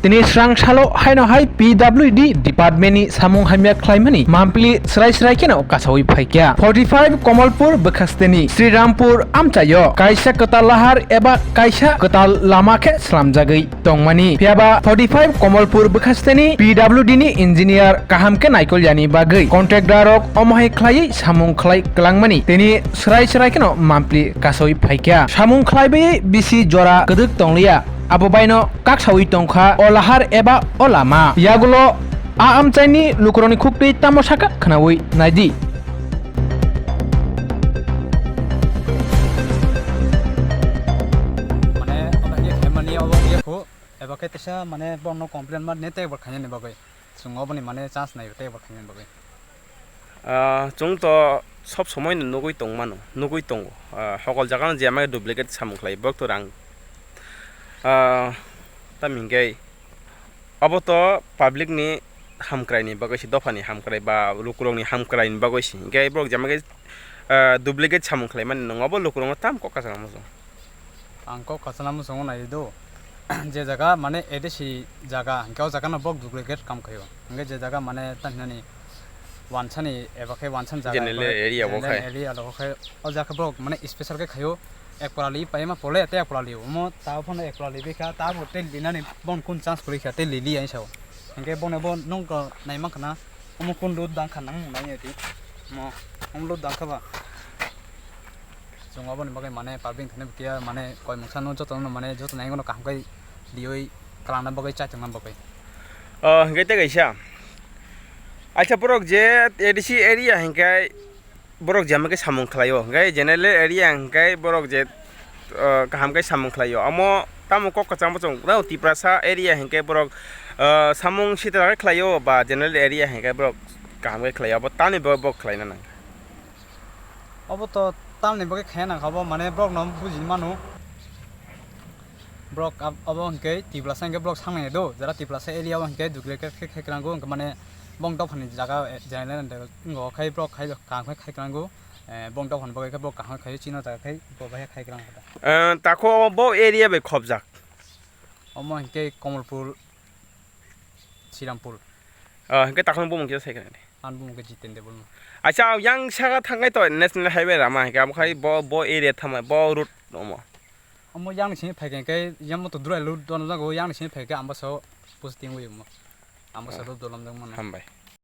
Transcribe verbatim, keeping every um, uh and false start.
Tini srang salo haino hai P W D department ni samung hamya khlaimani mampli srai srai kheno kasawi phaikya. Forty five Komolpur bwkhasteni Srirampur amchaio kaisa kwtal lahar eba kaisa kwtal lama khe slamjagwi tongmani. Phiyaba forty five Komolpur bwkhasteni P W D ni engineer kaham khe naikolyani bagwi contractor rok omo hai khlaiwi samung khlai kwlangmani. Tini srai srai kheno mampli kasawi phaikya. Samung khlaiwi bisi jora kwdwk tongliya. Abo baino kaksawi tongkha o lahar eba o lama. Yagulo a amchaini lukurokni khuktwi tamo sakha khnawi naidi. Mane obo khe khaimani obo khe khu eba khe tesa mane bono complain ma ne tei bor khainani bagwi. Chwng oboni mane chance nai tei bor khainani bagwi. Ah, chwng to sob somoi no nugwi tong mano, nugwi tongo. Ah, hokol jaga no je amai duplicate samung khlai, borok to rang, ah, tamo hinkhe obo to public ni hamkrai ni bagwi se, dopha ni hamkrai ba lukurok ni hamkrai ni bagwi se. Hinkhe borok je amai, ah, duplicate samung khlai mani, nwng obo lukurok no tam kok kachar muchung. Ang kok kachana muchungo nai do. Je jaga mane A D C jaga, hingke o jaga no bok duplicate kam khaio. Hingke je jaga mane tang hinani wansani eba khe wansan jaga General eba area bo general khai. Area lo khai o jaga bok mane special khe khaio. Ek pala li paima pole te ek pala li. Omo ta phano ek pala li bikha ta bo tel dinani bon kun chance kuri kha tel li li ai sao. Hingke bone bo nung ko nai mang khana. Omo kun lut dang kha nang nai ati. Mo, omo lut dang kha ba. Chwng oboni bagwi mane public thani kiya mane koi mungsa no joto no mane joto nai no kaham kai lioi kalangna bagwi chai tongna bagwi. Oh, hingke te kaisa. Acha borok je A D C area hingke borok jama ke samung khlaio. Hingke general area hingke borok je, oh, kaham kai samung khlaio. Amo tamo kok kachang bo chwng nao Tiprasa area hingke borok, oh, samung sitra khlaio ba general area hingke borok kaham kai khlaio. Abo tani bo, bo khlaina nang. Obo to tamni bagwi khaya nangkha bo, mane borok no bujini mano. Borok ab-, abo hinkhe Tiprasa hinkhe borok sangnai do, jara Tiprasa area o hinkhe duplicate khe, khe kwrwngkho, hinkhe mane bong dophani jaga, eh, general area o khai borok khai kaham khai, khai kwrwngkho, eh, bong dophani bagwi khe borok kaham khai chini jaga khai bo bai khai kwrwngkho da. Eh, tako bo area bai khobjak? Omo hinkhe Komolpur, Srirampur. Ah, hinkhe takhwlwng bumung kisa sai khe nai. Ani bumung khe Jiten Debbarma. Acha, yang saka thangkhai to National Highway rama hinkhe abo khai bo, bo area thamai, bo road omo. Omo yang ni simi phaikhe hinkhe yang moto durai lu don jago, yang ni simi phaikhe ambaso posting wi omo. Ambaso Ah. Road dolom jang mano. Hambai.